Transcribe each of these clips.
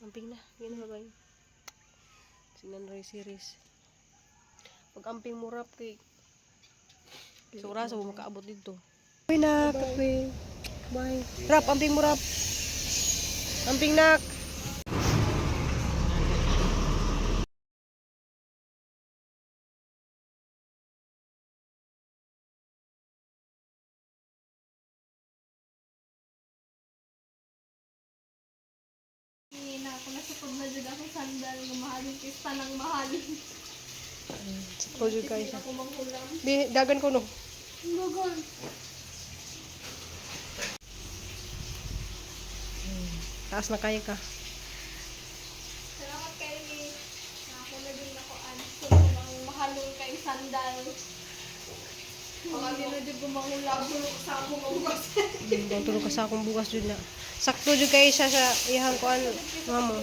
Amping na. Yun na, bye. Sinan Roy series. Pag amping mo rap kay Sura sa makaabot dito. Bye na, kape. Bye. Rap, amping mo rap. Amping nak. Hina ako na sa na jud ako sandal nga mahalin kay tanang mahal. Sakto jud kayo siya. Ako manghulam. Di, dagan ko no. Gugol. Taas na kaya ka. Salamat kay ni. Na ako na jud nako answer ang mahalon kay sandal. Mga di na jud ko manghulam sulok sa ako mabugas. Tulog ka sa akong bukas jud na. Sakto jud kayo siya sa iyang kuan mamo.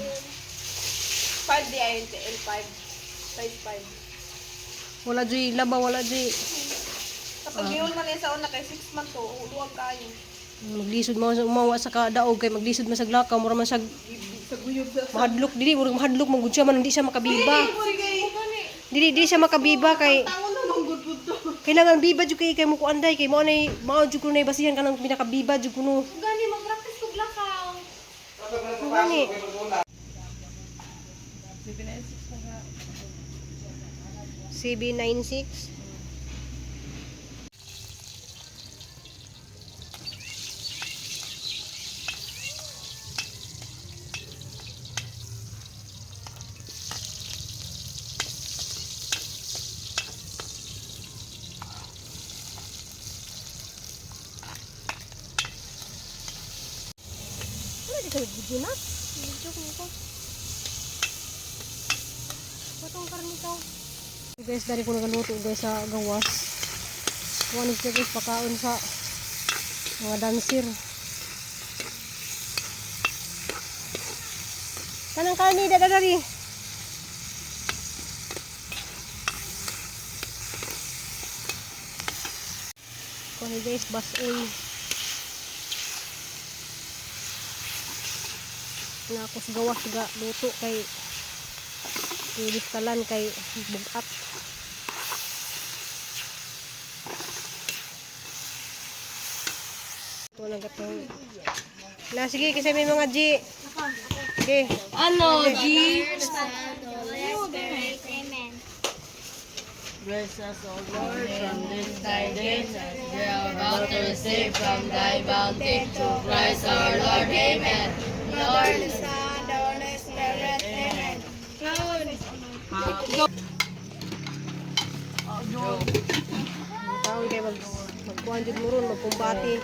5 di ay L5. Size 5. Wala jud laba, wala jud. Kapag yun man sa una kay 6 months to, duwag kayo. Maglisod mo umawa sa kadaog kay maglisod man sa glakaw, mura man sa Sa guyod sa. mahadlok dili, mura mahadlok man gud siya man hindi siya makabiba. Sige. Dili dili siya makabiba kay Tangon na mong good to. kailangan biba jud kay kay mo kuan day kay mao nay mao jud kuno nay basihan kanang pinakabiba jud kuno. Gani mag-practice kog lakaw. Gani. CB96. Wala di ka nag-video na? Video ko. Patong karni ka. Guys, dari ko nagaluto guys sa gawas. Kuha ni siya guys pakaon sa mga dancer. Kanang karni da dari. Kuha ni guys basoy. Na ako sa gawas ga luto kay Ilistalan kay bugat. Ito na gatong. Na sige kasi may mga G. Okay. Ano, G? Bless us, O Lord, from this thy day, as we are about to receive from thy bounty, through Christ our Lord. Amen. Lord, Son, the Holy Spirit. Amen. Tawag kay mag magkuan jud mo ron magkumbati.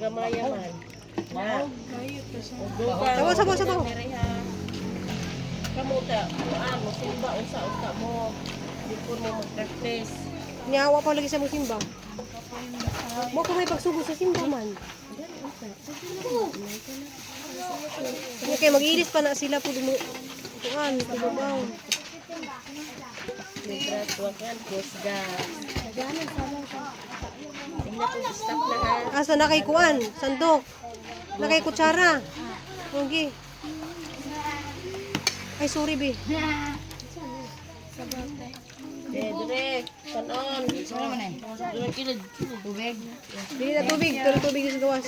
Gamaya man. Sabaw sabaw sabaw. Kamu ta, kuan mo simba unsa unsa mo. Before mo mag-practice. Niyawa pa lagi sa mong simba. Mo ko may pagsugo sa simba man. Kaya kay mag-ilis pa na sila pud mo kuan tubabaw. Nagrat wa kan kusga. Tingnan ko stop na ha. Asa na kay kuan? Sandok. Na kay kutsara. Okay. Ay, sorry, be. Dire, kanon. Dire kilid. Tubig. Dili na tubig, pero tubig sa gawas.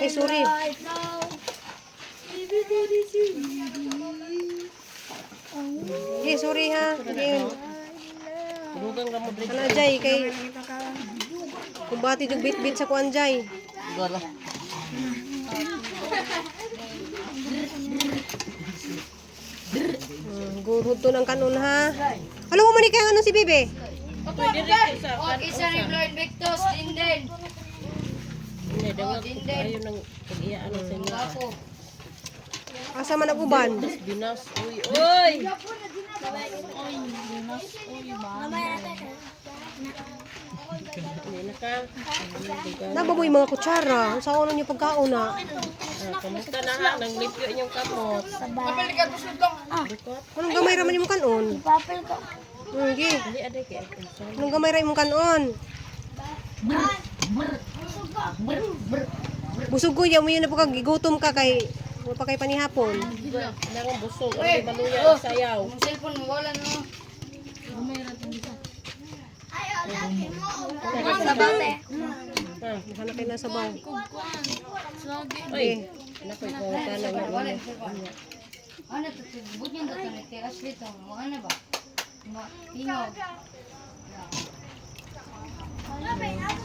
Ay, sorry. Okay, sorry ha. Okay. Dugang ka mo dire. Ano, Jay, kay... Kumbati yung bit-bit sa kuan, Jay. Gola. Gurod to ng kanon, ha? Alam mo man kaya ano si Bebe? Isa ni Lord Victus, Dinden. Hindi, dangag ko kayo ng pag-iyaan sa inyo. Ako. Asa man ang uban? Binas, uy, uy! Hindi na ka. Naba mo yung mga kutsara. Sa ano niyo pagkaon na? Ah, kamusta na ha? Nang lipyo inyong kamot. Anong gamay ra man imong kanon? Papel ko. Sige. Hindi, aday kay. Anong gamay ra imong kanon? Busog ko, yaw mo yun na po kag gigutom ka kay wa pa kay panihapon. Kailangan busog. Ang maluya sayaw. Ang cellphone mo wala no. Hanap kayo na sabaw. Ay, anak ko ikaw ka na. Ano to? Bunyang to ni kay Ashley to. Ano ba? Ma tingog.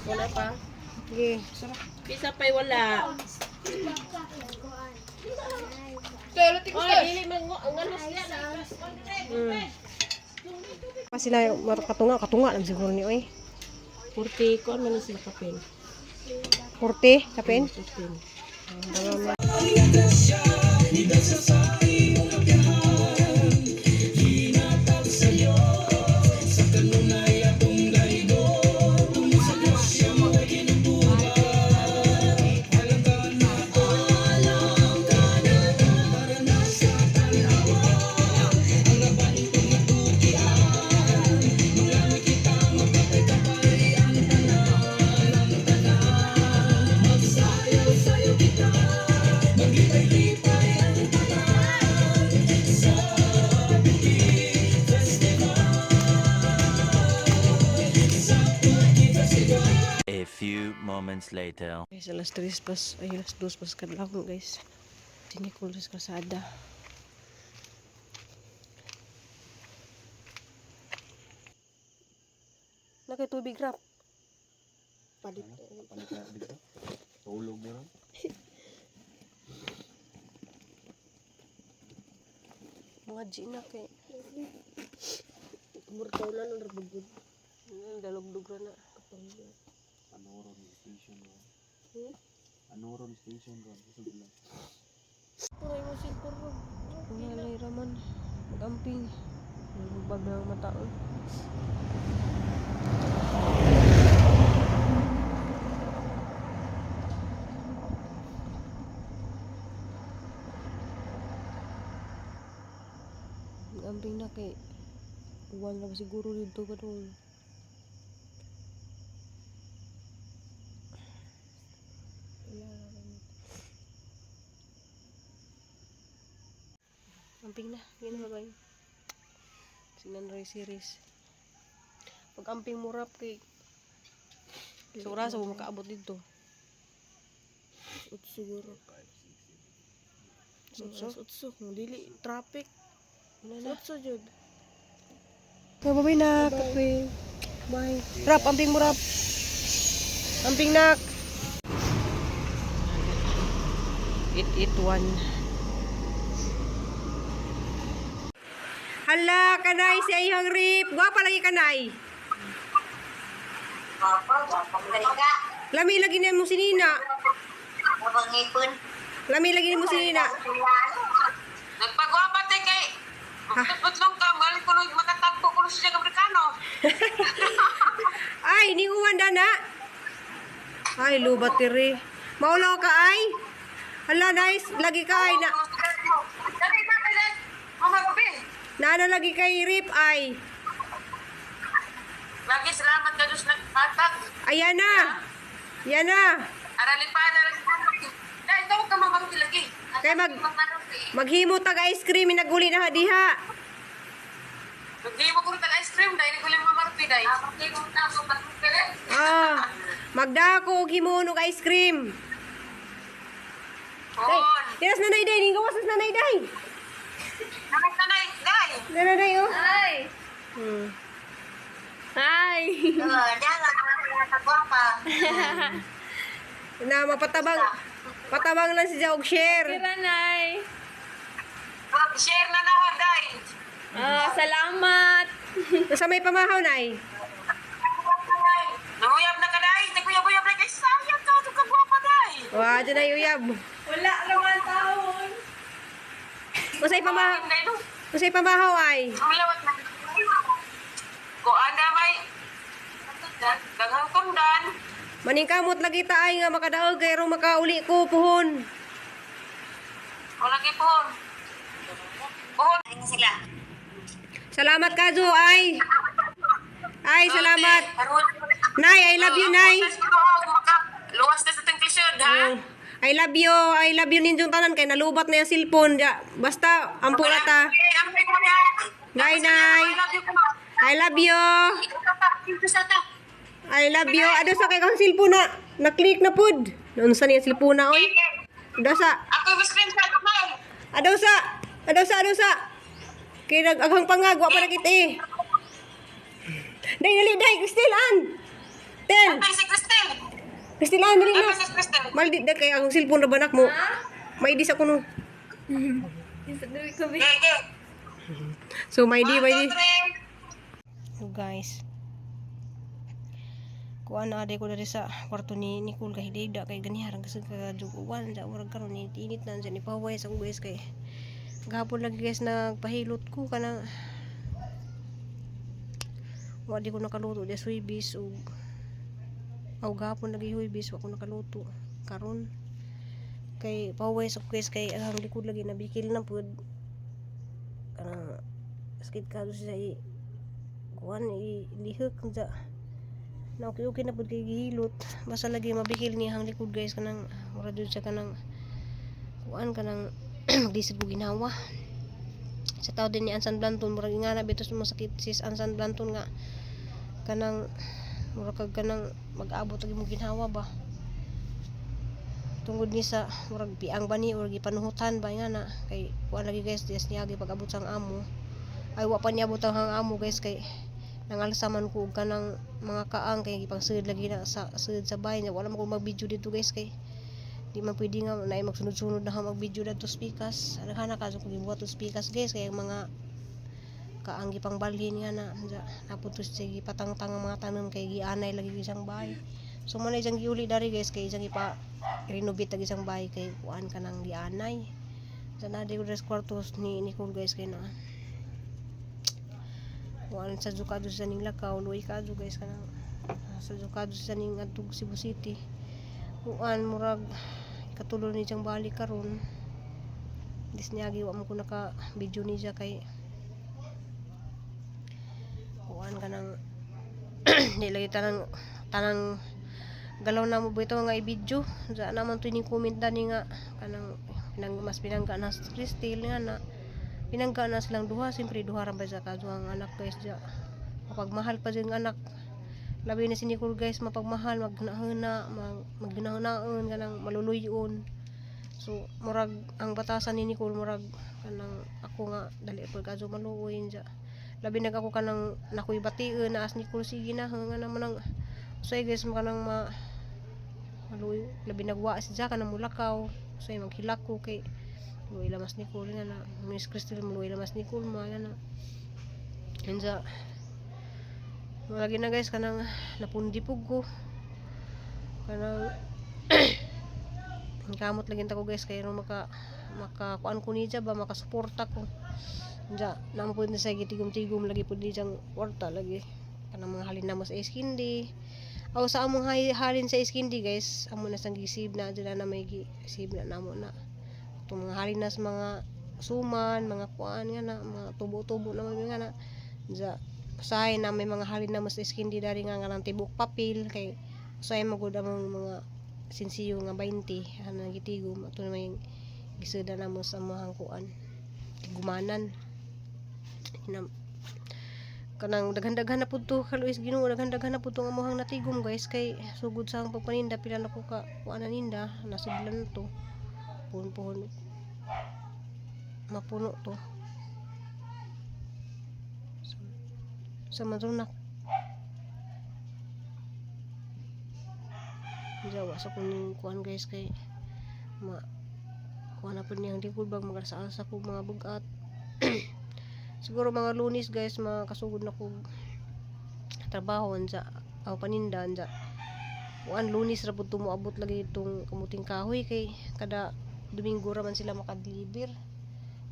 Wala pa. Sige. Pisa pa'y wala. Pero ti Oy, dili man ang ano siya. Pa sila katunga, katunga lang siguro ni oy. 40 ko man sila kapin. 40 kapin. 15. A few moments later. Guys, alas 3 pas, ay alas 2 pas kadlawon guys. Si Nicole sa kalsada. Nakay tubig rap. Palit. Palit na dito. Tulog mo ron. Mga G na kay. Murtaw na nang rabugod. Dalugdog ra na. Anoron station ron. Anoron station ron. Sa lang. Ang raman. Magamping. Magbag na ang mata. Oh. Magamping na kay uwan lang siguro dito ka doon. Amping na. Yun na bye. Sinan Roy series. Pag amping mo rap kay sa oras mo makaabot dito. Utso siguro. Utso? Utso kung dili traffic. Wala na. Utso jud. Okay, bye na. Kape. Bye. Rap, amping mo rap. Amping nak. 881. Hala, kanay si Ayhang Rip. Gwapa lagi kanay. Lami lagi na mo si Nina. Lami lagi na mo si Nina. Nagpagwapa te kay Magputlong ka, galing ko nung matatagpo ko siya ng Amerikano. Ay, ni uwan na. Ay, lubat tiri. Maulaw ka ay. Hala, nice. Lagi ka ay na. Dali ba kay Mama Gabi. Naana lagi kay Rip ay. Lagi salamat ka Diyos naghatag. Ayan na. Yan na. Arali pa, arali pa. Dahil tawag ka Mama Gabi lagi. Kay maghimo tag ice cream naguli na diha. Maghimo ko tag ice cream dahil ko lang Mama Gabi dahil. Maghimo ta ako Ah, magdako og himo og ice cream. Day, tiras nanay day, ning gawas nas nanay day. Nanay, nanay, day. Nanay day oh. Hi. Hi. Na mapatabang patabang lang si og share. Nanay. Share na na day. Ah, salamat. Nasa may pamahaw nay. Nanguyab na ka day. Naguyab-uyab na kay sayang ka. Ito ka gwapa day. Wa dyan ay uyab. Wala naman taon. Usay pamahaw. Day no. Usay pamahaw ay. Malawat na. Kuan na may daghang tundan. Maningkamot lagi ta ay nga makadaog kay aron makauli ko puhon. Wala kay pohon. Pohon. Sila. Salamat kajo ay. Ay, salamat. Haron. Nay, I love you, Nay. Luwas na sa Jud, ha? Oh, I love you. I love you ninyong tanan kay nalubat na yung cellphone. Ja. Basta ampo na ta. Okay, amping ko niya. Bye, Nay. I love you ko. I love you. Ikaw ta. I love you. Ado sa kay kang cellphone na. Na-click na pud. Unsa niya cellphone na oy? Ado sa. Ako yung screenshot ko. Ado sa. Ado sa, ado sa. Kay nag aghang pangag wa pa na kita eh. Day dali day, Cristel an. Tel. Ay, si Cristel. Cristel an dali na. Ay, si Cristel. Maldi da kay ang cellphone ra banak mo. May di sa kuno. Okay, okay. So may di, may One, di. two, three. So guys, kuan na aday ko diri sa kwarto ni Nicole kay hidida kay ganiharang kasi kajuguan sa murag karon ni init na siya ni paway sa ko guys kay gahapon lagi guys nagpahilot ko kanang wa di ko nakaluto di suybis ug aw gahapon lagi huybis wa ko nakaluto karon kay paway sa ko guys kay ang likod lagi nabikil na pud kanang sakit ka siya i kuan i lihok ja na okay okay na pud kay gihilot basta lagi mabikil niya ang likod guys kanang mura jud siya kanang kuan kanang maglisod ko ginawa sa tao din ni Ansan Blanton murag ingana bitos mo sakit sis Ansan Blanton nga kanang mura kag kanang mag-abot og imong ginhawa ba tungod ni sa murag piang ba ni or gipanuhutan ba nga na kay kuan lagi guys dias niya pag-abot sang amo ay wa pa niya abot ang amo guys kay nangalsa man ko og kanang mga kaang kay gipang sud lagi na sa sud sa bahay niya wala man ko mag-video dito guys kay di man pwede nga naay magsunod-sunod na ako mag-video dadto speakers daghan na kaso kung gibuhat og speakers guys kay ang mga kaang gipangbalhin nga na ja, napud to siya gipatangtang ang mga tanom kay gianay lagi gyud isang bahay so mo na isang giuli dari guys kay isang ipa renovate ang isang bahay kay kuan kanang gianay sa na di ko dres kwartos ni Nicole guys kay na kuan sa jukado sa ning lakaw luoy kadto guys kanang sa jukado sa ning adtog Cebu City kuan murag katulo ni siyang balik karon dis niagi wa mo ko naka video ni siya kay kuan kanang di lagi tanang tanang galaw na mo bitaw nga i-video sa naman to ni comment dani nga kanang pinang mas pinangga na sa Cristel nga na pinangga na silang duha siyempre duha ra ba sa kadto ang anak guys ja mapagmahal pa jud ang anak labi na si Nicole guys mapagmahal maghinahuna mag, maghinahunaon kanang maluluyon so murag ang batasan ni Nicole murag kanang ako nga dali pud kadto maluoy ja labi nag ako kanang nakoy bation na as Nicole sige na nga naman ang so guys kanang ma maluoy labi nagwa si Jack kanang mulakaw so maghilak ko kay luoy lamas Nicole nga na Miss Crystal luoy lamas Nicole ma nga na Unsa lagi na guys kanang napundi pug ko kanang kamot lagi ta ko guys kay ron maka maka kuan ko niya ba makasuporta ko unsa namo pud ni sa gitigom-tigom lagi pud ni siyang kwarta lagi kanang mga halin namo sa iskindi aw sa among halin sa iskindi guys amo na sang gisib na dila na may gisib na namo na itong mga halin na sa mga suman mga kuan nga na mga tubo-tubo na may nga na unsa usahay na may mga halin na mas iskindi dari nga nga ng tibok papel kay usahay magud among mga sinsiyo nga 20 ana gitigom ato na may gisuda namo sa among kuan tigumanan. Ina- kanang daghan-daghan na pud to kaluis Ginoo daghan-daghan na pud to ang amuhang natigom guys kay sugod sa ang pagpaninda pila na ko ka kuan na ninda nasudlan na to puhon-puhon mapuno to sa, sa madrunak jawa sa kuning kuan guys kay ma kuan na pud niyang likod bag magalsa-alsa ko mga bugat siguro mga Lunes guys makasugod na kog trabaho anja aw paninda anja kuan Lunes ra pud tumuabot lagi itong kamuting kahoy kay kada Domingo ra man sila makadeliver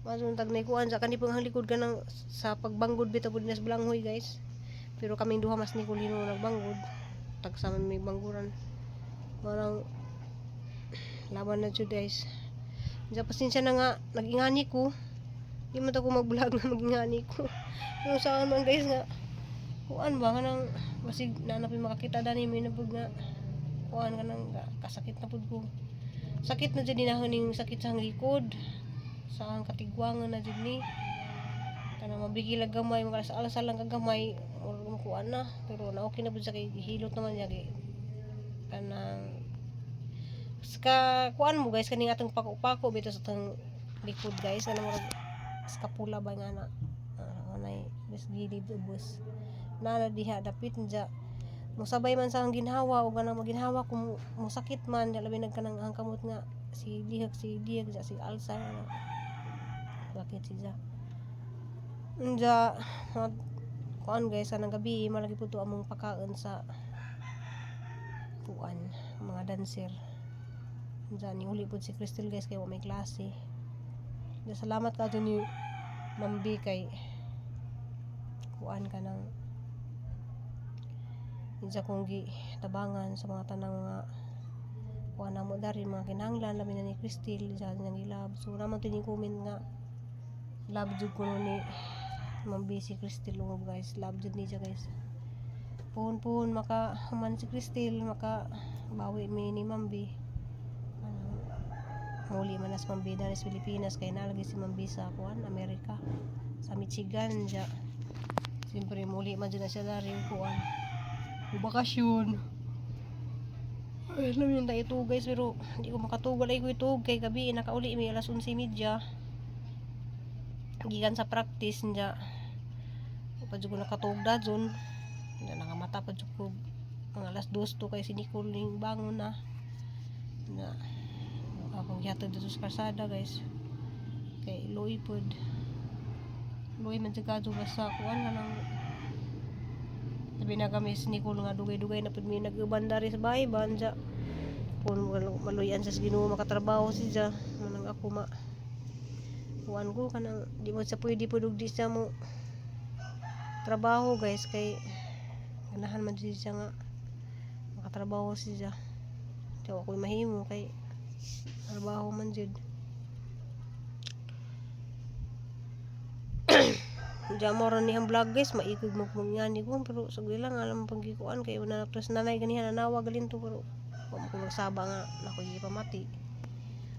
Masun tag nay kuan sa kani pang likod kanang sa pagbanggod bitaw pud nas balanghoy guys pero kaming duha mas ni kulino nagbanggod tag sa may bangguran marang laban na jud guys. Diyan pasensya na nga nag-ingani ko di man ta ko mag-vlog na mag-ingani ko pero saan man guys nga kuan ba kanang basig na napay makakita dani may nabog nga Kuan kanang kasakit na pud ko. Sakit na jud ni ning sakit sa likod. Sa ang katigwangan na jud ni. Kanang mabigil lang gamay, mga alasa lang kagamay, murag makuan na. Pero na okay na pud sa kay gihilot naman niya kay kanang ska kuan mo guys, kaning atong pako-pako bitaw sa atong likod guys, kanang murag scapula ba nga na anay bis gilid ubos na diha dapit nja mosabay man sa ang ginhawa o ganang maginhawa kung mosakit man labi nagkanang ang kamot nga si lihak ja si alsa na sakit siya nja kuan guys, anang gabi malagi po to among pakaon sa kuan mga dancer. Nja ni uli po si Crystal guys kay wa may klase. Nja salamat ka ni Ma'am B kay kuan ka ng isa kong gi tabangan sa mga tanang mga kuan namo dari mga kinahanglan, labi na ni Crystal sa niyang gilab. So naman to yung comment nga love jud kuno ni Ma'am B si Crystal Lungob guys. Love jud ni siya guys. Puhon puhon maka human si Crystal, maka bawi mi ni Ma'am B. Ano, muli man as Ma'am B dali sa Pilipinas kay nalagi si Ma'am B sa kuan Amerika, sa Michigan siya. Siyempre muli man jud na siya dari kuan bakasyon. Ay, alam yun tayo ito guys, pero hindi ko makatugol ay ko ito kay gabi nakauli may alas 11:30 gikan sa practice. Niya pa jud ko nakatug dajon na nakamata pa jud ko mga alas 2 to kay si Nicole ning bangon na na akong gihatod dito sa kalsada guys kay luoy pod, luoy man jud kadto basta kuan ka nang sabi na kami si Nicole nga dugay-dugay na pud mi nag-uban dari sa bahay ba. Anja kung maluyan sa Ginoo makatrabaho siya manang ako ma kuan ko kanang di mo sa pwede pud og di siya mo trabaho guys kay ganahan man jud siya nga makatrabaho siya. Di ako'y mahimo kay trabaho man jud. Diyan mo ron niyang vlog guys, maikog mo kung ngani ko pero sagli lang alam pagikuan kay una na plus nanay ganihan nanawag galin to pero wa mo ko magsaba nga nako pamati.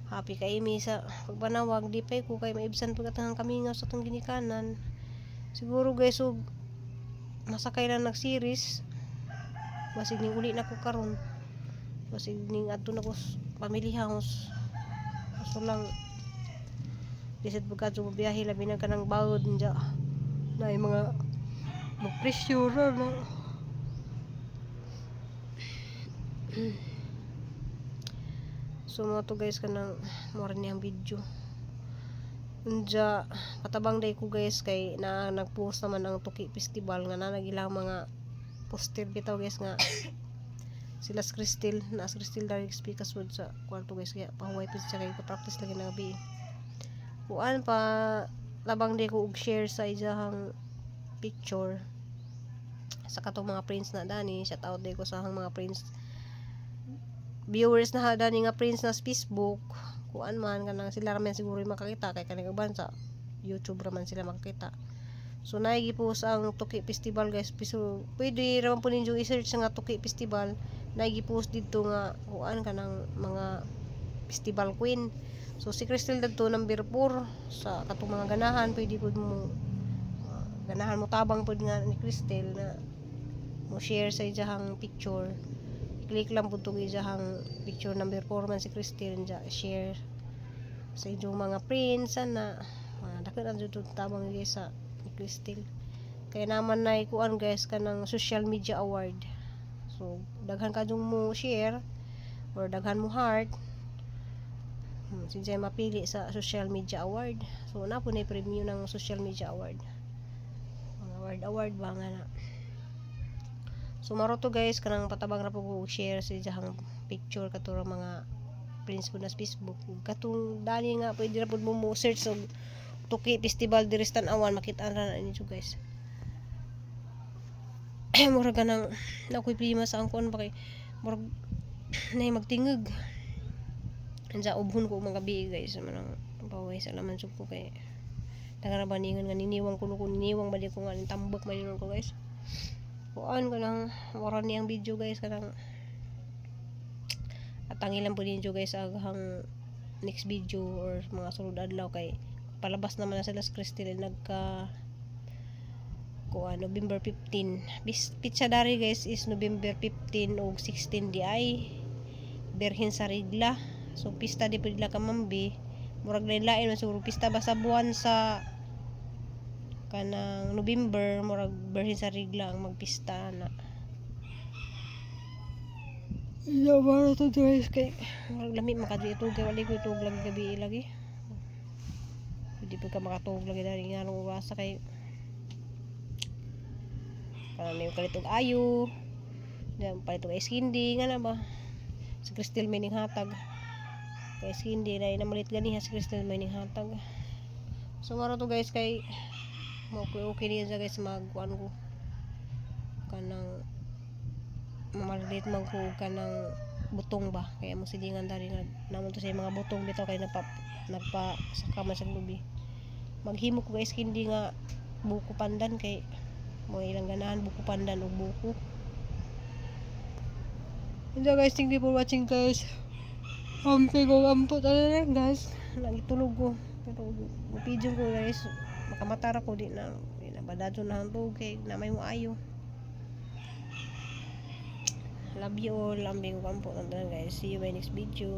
Happy kay mi sa pagpanawag, di pa ko kay maibsan pag atang kamingaw sa atong ginikanan siguro guys. Og masakay lang nag-series basig ning uli na ko karon, basig ning adto na ko family house. Kaso lang lisod pagka biyahe labi na kanang bawod niya na yung mga mag-pressure na. So mo to guys, kanang mo rin niyang video. Unja patabang day ko guys kay na nagpost naman ang Tuki Festival nga na nagilang mga poster bitaw guys nga sila sa Crystal na sa Crystal dari speakers wood sa kwarto guys kaya pahuway pa siya kay pa-practice lagi na gabi. Kuan pa labang day ko og share sa iyahang picture sa katong mga friends na dani. Shout out day ko sa ahang mga friends, viewers na dani nga friends na sa Facebook. Kuan man kanang sila raman siguro yung makakita kay kaning uban sa YouTube raman sila makakita. So naigi po sa ang Tuki Festival guys. Piso pwede raman po ninyo i-search nga Tuki Festival. Naigi post didto nga kuan kanang mga festival queen. So si Crystal dadto number 4 sa katong mga ganahan. Pwede pud mo ganahan mo tabang pud nga ni Crystal na mo share sa iyahang picture. I-click lang pud tong iyahang picture, number 4 man si Crystal. Nja share sa inyong mga friends ana mga dako na jud tabang guys sa ni Crystal kaya naman na ikuan guys kanang social media award. So daghan ka mo share or daghan mo heart, siya mapili sa social media award. So na po na premyo ng social media award, mga award award ba nga na. So maro to guys, kanang patabang ra po ko og share sa iyang picture katura mga friends ko na sa Facebook. Katong dali nga pwede ra pud mo mo search og Tuki Festival diri sa Tan-awan, makita ra na ninyo guys. Murag kanang na ako'y prima sa ang kuan ba kay murag nay magtingog. Anja ubhon ko mga gabi guys, manang paway sa laman sug ko kay daghan ra ba ningon nga niniwang kuno ko, niniwang ba di ko nga ning tambak man ko guys. Kuan kanang mura niyang video guys, kanang Atangi lang po ninyo, guys, aghang next video or mga sunod adlaw kay palabas naman na sila sa Crystal, nagka kuan November 15. Pitsa dari, guys, is November 15 og 16 di ay Berhin sa Rigla. So pista di pud nila kamambi. Murag lain-lain man siguro pista ba sa buwan sa kanang November, murag Berhin sa Rigla ang magpista na. Iya, para to, guys, kay murag lami makadto itug kay wali ko itug lagi gabi lagi. Hindi pa ka makatug lagi dali nga nung orasa kay kanang yung kalit og ayo. Then palit og ice candy nga na ba. Si Crystal may ning hatag. Kay ice candy na namalit ganiha si Crystal may ning hatag. So maro to, guys, kay mo okay okay niya siya, guys, magkuan ko kanang mamalit man ko kanang butong ba kaya mo silingan dari nga naman to sa mga butong bitaw kay nagpa nagpa saka man sa lubi maghimo ko, guys, hindi nga buko pandan kay mo ilang ganahan buko pandan og buko. And so, guys, thank you for watching, guys. Ampi ko ampo talaga, guys. Nagitulog ko pero mapidyon ko, guys, makamatara ko di na badadyo na ang tug kay na may mo ayo. Love you all. Ambing ko ampo, guys. See you my next video.